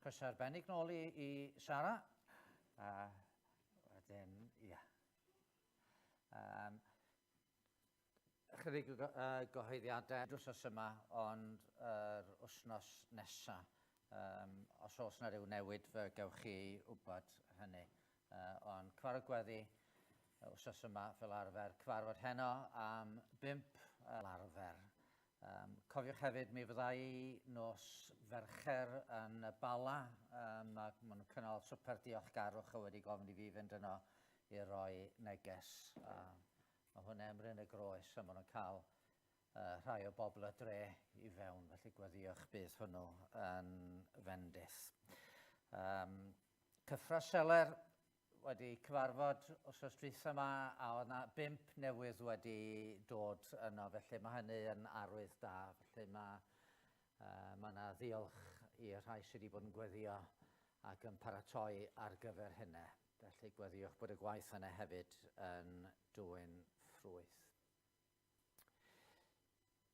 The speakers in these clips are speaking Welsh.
Croeso arbennig nôl i, i Sara. A wedyn, ia. Um, Ychydig o gyhoeddiadau nid wythnos yma, ond yr wythnos nesa. Um, os oes yna rhyw newid, fe gewch chi wybod hynny. Uh, ond cyfarfod gweddi wythnos yma fel arfer. Cyfarfod heno am bimp fel arfer. Um, cofiwch hefyd, mi fydda i nos Fercher yn y Bala. Um, ac maen nhw'n cynnal swper diolchgarwch a wedi gofyn i fi fynd yno i roi neges. Uh, Mae hwnna ym Mryn y Groes a maen nhw'n cael uh, rhai o bobl y dre i fewn, felly gweddiwch bydd hwnnw yn fendith. Um, Cyffra Seler wedi cyfarfod wrthnos dwytha yma a oedd yna bimp newydd wedi dod yno, felly mae hynny yn arwydd da. Felly mae, uh, mae yna ddiolch i'r rhai sydd wedi bod yn gweddio ac yn paratoi ar gyfer hynny. Felly gweddïwch bod y gwaith yna hefyd yn dwyn ffrwyth.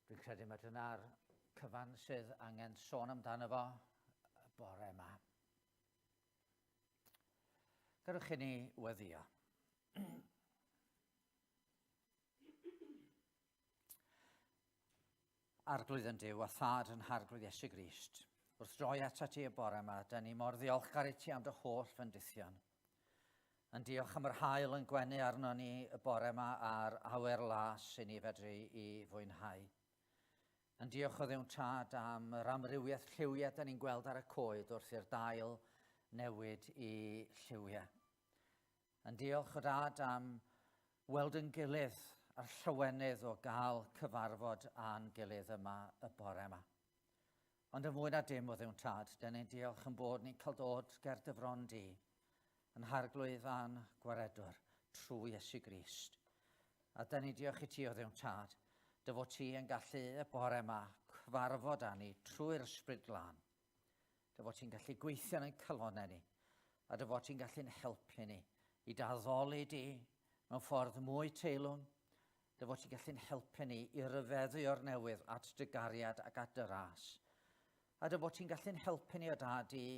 Dwi'n credu mae dyna'r cyfan sydd angen sôn amdano fo y bore yma. Gadewch i ni weddio. Arglwydd yn Duw a Thad yn Harglwydd Iesu Grist, wrth droi atat ti y bore yma, da ni mor ddiolchgar i ti am dy holl fendithion. Yn diolch am yr hael yn gwenu arno ni y bore yma a'r awyr las i ni fedru i fwynhau. Yn diolch o Dduw'n Tad am yr amrywiaeth lliwiau da ni'n gweld ar y coed wrth i'r dail newid i lliwiau. Yn diolch o Dad am weld yn gilydd a'r llawenydd o gael cyfarfod â'n gilydd yma y bore yma. Ond yn fwy na dim o Dduw'n Tad, dyn ni'n diolch yn bod ni'n cael dod ger dy fron di, yn harglwydd a'n gwaredwr, trwy Iesu Grist. A dyn ni'n diolch i ti o Dduw'n Tad, dy fod ti yn gallu y bore yma cyfarfod â ni trwy'r Ysbryd Glân. Dy fod ti'n gallu gweithio yn ein calonnau ni, a dy fod ti'n gallu'n helpu ni i daddoli di mewn ffordd mwy teilwng, dy fod ti'n gallu'n helpu ni i ryfeddu o'r newydd at dy gariad ac at dy ras, a dy fod ti'n gallu'n helpu ni o dad i,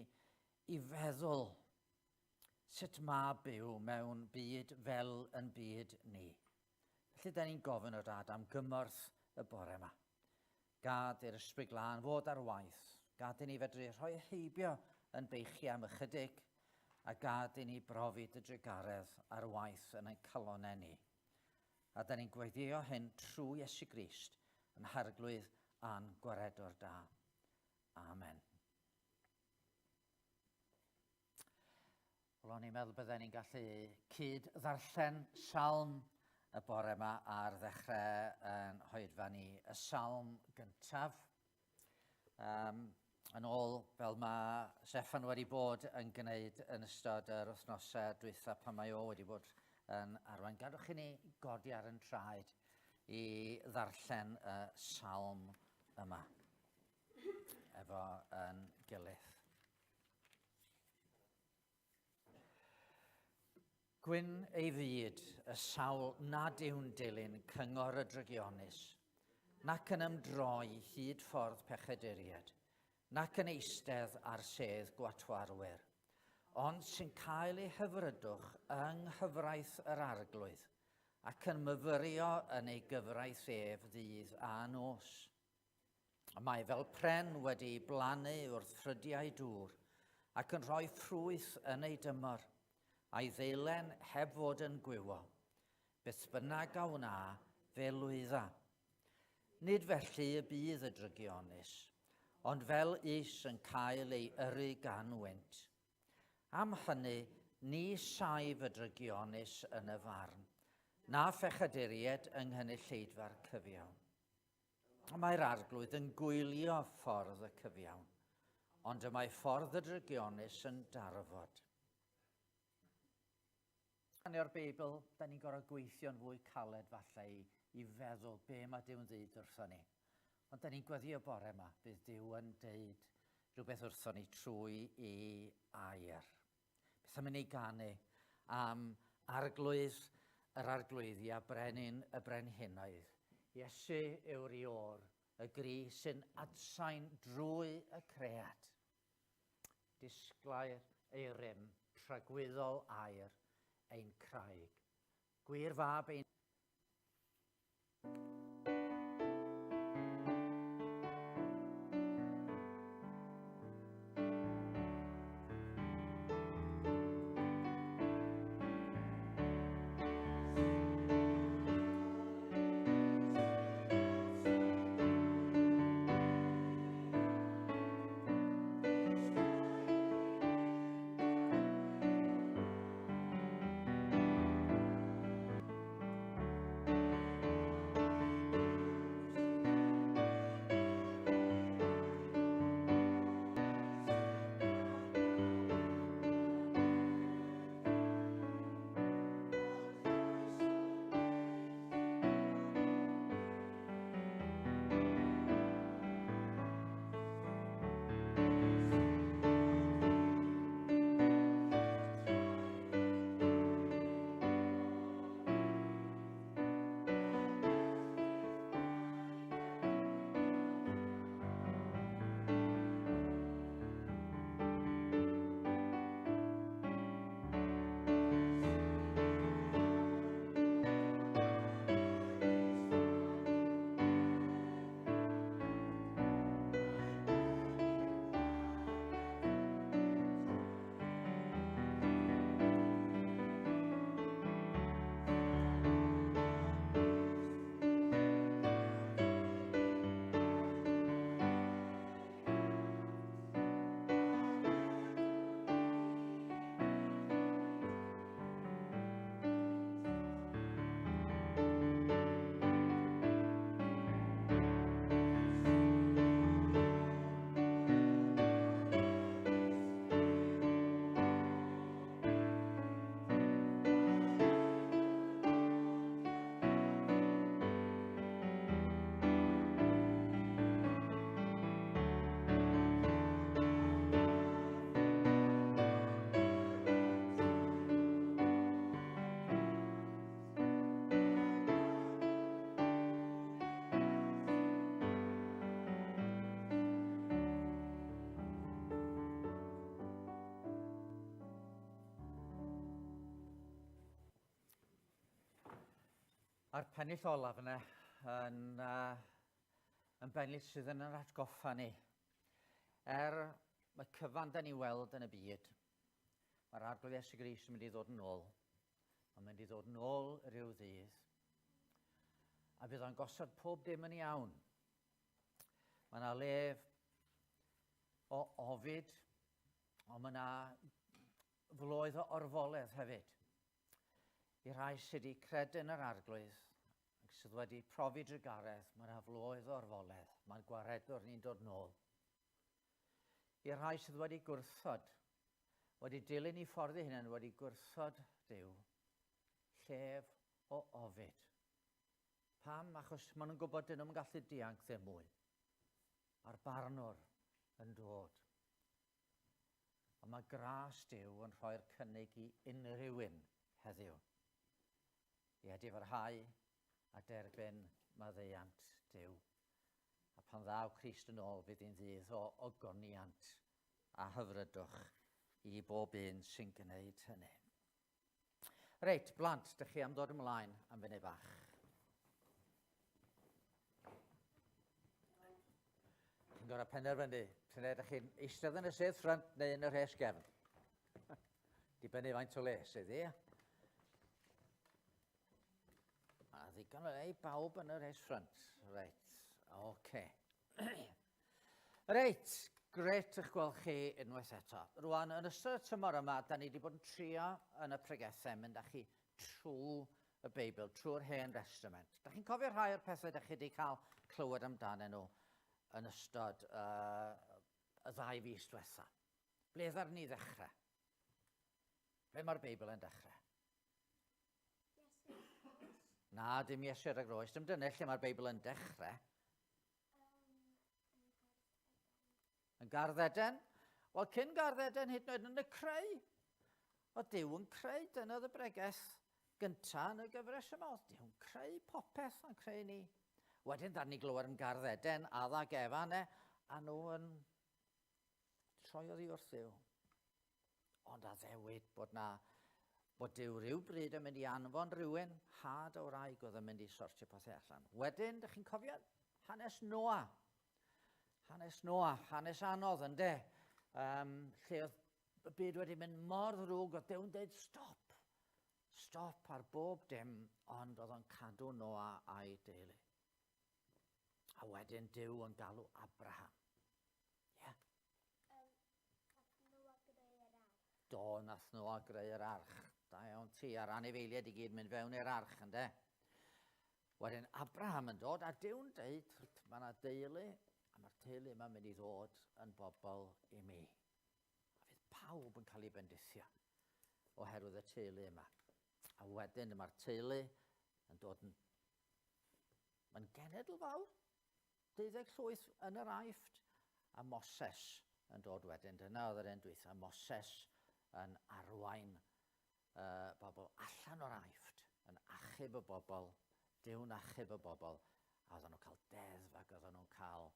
i feddwl sut mae byw mewn byd fel yn byd ni. Felly, da ni'n gofyn o dad am gymorth y bore yma. Gad i'r Ysbryd Glân fod ar waith. Gad i ni fedru rhoi heibio yn beichiau am ychydig, a gad i ni brofi dy drugaredd ar waith yn ein calonnau ni. A da ni'n gweddïo hyn trwy Iesu Grist, yn Harglwydd a'n Gwaredwr da. Amen. Wel, o'n i'n meddwl bydden ni'n gallu cyd ddarllen salm y bore yma ar ddechrau yn hoedfa ni, y salm gyntaf. Um, yn ôl fel mae Steffan wedi bod yn gwneud yn ystod yr wythnosau dwytha pan mae o wedi bod yn arwain. Gadwch i ni godi ar yn traed i ddarllen y salm yma efo yn gilydd. Gwyn ei fyd, y sawl nad yw'n dilyn cyngor y drygionus, nac yn ymdroi hyd ffordd pechaduriaid, nac yn eistedd ar sedd gwatwarwyr, ond sy'n cael ei hyfrydwch yng nghyfraith yr Arglwydd, ac yn myfyrio yn ei gyfraith ef ddydd a nos. Y mae fel pren wedi ei blannu wrth ffrydiau dŵr, ac yn rhoi ffrwyth yn ei dymor, a'i ddeilen heb fod yn gwywo. Beth bynnag a wna, fe lwydda. Nid felly y bydd y drygionus, ond fel us yn cael ei yrru gan wynt. Am hynny, ni saif y drygionus yn y farn, na phechaduriaid yng nghynulleidfa'r cyfiawn. Mae'r arglwydd yn gwylio ffordd y cyfiawn, ond y mae ffordd y drygionus yn darfod. Rhan o'r Beibl, da ni'n gorfod gweithio'n fwy caled falle i, i feddwl be mae Duw'n ddeud wrtho ni. Ond da ni'n gweddio bore yma, bydd Duw yn deud rhywbeth wrtho ni trwy ei air. Beth am i ni ganu am Arglwydd yr Arglwyddi a Brenin y Brenhinoedd. Iesu yw'r Iôr, y gri sy'n adsain drwy y cread. Disglair ei rym, tragwyddol air, ein craig. Gwir fab ein A'r pennill olaf yna yn, uh, yn bennill sydd yn yr atgoffa ni. Er mae cyfan da ni weld yn y byd, mae'r Arglwydd Iesu Grist yn mynd i ddod yn ôl. Mae'n mynd i ddod yn ôl rhyw ddydd. A bydd o'n gosod pob dim yn iawn. Mae yna lef o ofid, ond mae yna floedd o orfoledd hefyd. I rhai sydd wedi credu yn yr arglwydd ac sydd wedi profi drugaredd, mae yna floedd o orfoledd. Mae'r gwaredwr ni'n dod nôl. I'r rhai sydd wedi gwrthod, wedi dilyn i ffordd ei hunain, wedi gwrthod Duw, llef o ofid. Pam? Achos maen nhw'n gwybod dyn nhw'n gallu dianc ddim mwy. A'r barnwr yn dod. Ond mae gras Duw yn rhoi'r cynnig i unrhyw un heddiw. I edifarhau a derbyn maddeuant Duw. A pan ddaw Crist yn ôl, fydd hi'n ddydd o ogoniant a hyfrydwch i bob un sy'n gwneud hynny. Reit, blant, dych chi am ddod ymlaen am funud bach. Chi'n gorau penderfynu, pryd ydych chi'n eistedd yn y sedd ffrant neu yn y rhes gefn. Dibynnu faint o le sydd, ie? A ddigon o le i bawb yn y rhes ffrant. Reit, oce. Okay. Reit, gret eich gweld chi unwaith eto. Rwan, yn ystod y tymor yma, da ni wedi bod yn trio yn y pregethau mynd â chi trwy y Beibl, trwy'r Hen Testament. Da chi'n cofio rhai o'r pethau da chi wedi cael clywed amdanyn nhw yn ystod uh, y ddau fis diwetha? Ble ddar ni ddechrau? Ble mae'r Beibl yn dechrau? Na, dim Iesu ar y groes. Dim dyna lle mae'r Beibl yn dechrau. Yn Gardd Eden? Wel, cyn Gardd Eden hyd yn oed yn y creu. O Duw yn creu, dyna oedd y bregeth gyntaf yn y gyfres yma. Oedd Duw yn creu popeth yn creu ni. Wedyn, dar ni glywed yn Gardd Eden, Adda ac Efa, ne, a nhw yn troi oddi wrth Dduw. Ond addewid bod na bod Duw rhyw bryd yn mynd i anfon rhywun, had o wraig oedd yn mynd i sortio pethau allan. Wedyn, dych chi'n cofio hanes Noa. Hanes Noa, hanes anodd, ynddo? Lle oedd y byd wedi mynd mor ddrwg, oedd Duw'n dweud stop. Stop ar bob dim, ond oedd o'n cadw Noa a'i deulu. A wedyn Duw yn galw Abraham. Ie. Yeah. Nath Noa greu yr arch. Do, nath Noa greu yr arch. Da iawn ti, a'r anifeiliaid i gyd mynd fewn i'r arch, ynddo? Wedyn Abraham yn dod, a Duw'n deud, mae yna deulu, a mae'r teulu yma'n mynd i ddod yn bobl i mi. A fydd pawb yn cael ei bendithio oherwydd y teulu yma. A wedyn mae'r teulu yn dod yn... Mae'n genedl fawr, deuddeg llwyth yn yr Aifft, a Moses yn dod wedyn. Dyna oedd yr un dwytha, Moses yn arwain uh, bobl allan o'r Aifft, yn achub y bobl, Duw'n achub y bobl, a oedden nhw'n cael deddf ac oedden nhw'n cael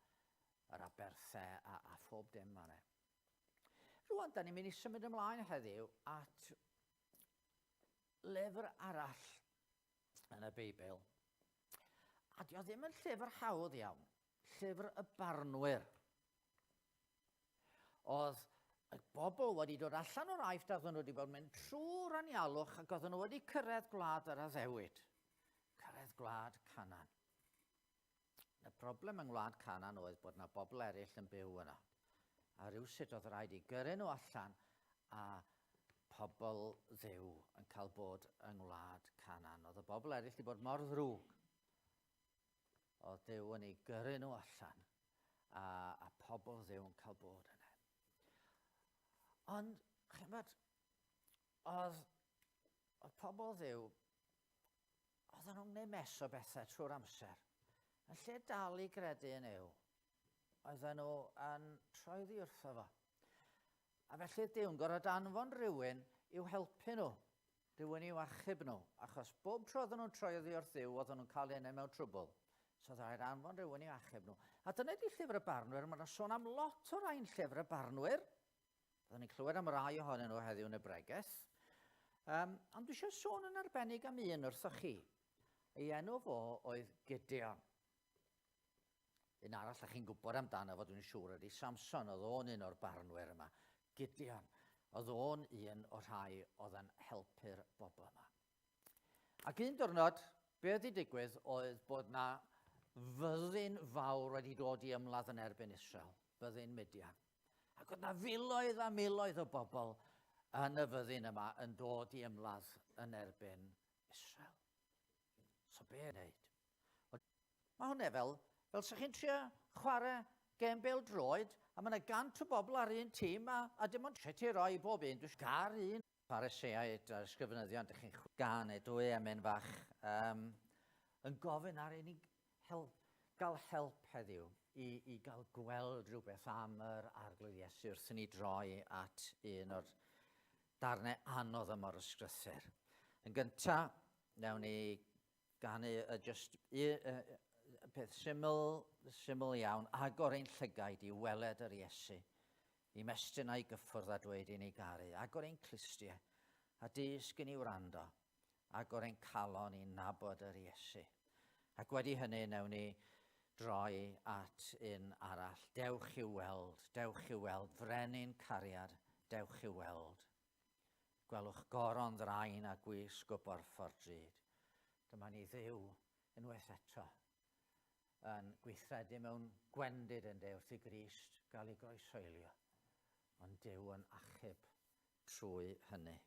yr aberthau a, a phob dim yna. Rwan, da ni'n mynd i symud ymlaen heddiw at lyfr arall yn y Beibl. A dio ddim yn llyfr hawdd iawn. Llyfr y Barnwyr. Oedd y bobl wedi dod allan o'r Aifft a oedden nhw wedi bod yn mynd trwy'r anialwch ac oedden nhw wedi cyrraedd gwlad yr addewid. Cyrraedd gwlad Canan. Y broblem yng ngwlad Canan oedd bod yna bobl eraill yn byw yno. A rhywsut oedd rhaid i gyrru nhw allan a pobl Dduw yn cael bod yng ngwlad Canan. Oedd y bobl eraill wedi bod mor ddrwg. Oedd Duw yn ei gyrru nhw allan a, a pobl Dduw yn cael bod yna. Ond, chymod, oedd, oedd pobl Dduw Oedden nhw'n gwneud mess o bethau trwy'r amser. Yn lle dal i gredu yn Nuw, oedden nhw yn troi ddi wrtho fo. A felly Duw'n gorfod anfon rhywun i'w helpu nhw, rhywun i'w achub nhw, achos bob tro oedden nhw'n troi oddi wrth Dduw, oedden nhw'n cael eu mewn trwbl. So oedd rhaid anfon rhywun i'w achub nhw. A dyna di llyfr y barnwyr, mae yna sôn am lot o rai'n llyfr y barnwyr. Byddwn ni'n clywed am rai ohonyn nhw heddiw yn y bregeth. Um, ond dwi eisiau sôn yn arbennig am un wrthoch chi. Ei enw fo oedd Gideon. Un arall a chi'n gwybod amdano fo, dwi'n siŵr, ydy Samson. Oedd o'n un o'r barnwyr yma. Gideon. Oedd o'n un o'r rhai oedd yn helpu'r bobl yma. Ac un diwrnod, be oedd wedi digwydd oedd bod na fyddin fawr wedi dod i ymladd yn erbyn Israel, byddin Midian. Ac oedd na filoedd a miloedd o bobl yn y fyddin yma yn dod i ymladd yn erbyn Israel. So be yn wneud? Mae hwnna fel, fel sa'ch chi'n trio chwarae gêm bêl droed, a mae yna gant o bobl ar un tîm, a, a dim ond ti roi bob un, dwi'n gar un. Phariseaid a'r ysgrifenyddion, dych chi'n gan neu dwy emyn fach, um, yn gofyn ar i ni hel, gael help heddiw i, i gael gweld rhywbeth am yr Arglwydd Iesu wrth i ni droi at un o'r darnau anodd yma o'r ysgrythyr. Yn gyntaf, wnawn ni ganu y just y, y, y peth syml, syml iawn, agor ein llygaid i weled yr Iesu, i mestyn a'i gyffwrdd a dweud i ni garu, agor ein clustiau a dysg i ni wrando, agor ein calon i nabod yr Iesu. Ac wedi hynny, newn ni droi at un arall. Dewch i'w weld, dewch i'w weld, frenin cariad, dewch i'w weld. Gwelwch goron ddrain a gwisg o borffor drud. Dyma ni Dduw unwaith eto yn gweithredu mewn gwendid yn wrth i Grist gael ei groeshoelio, ond Duw yn achub trwy hynny.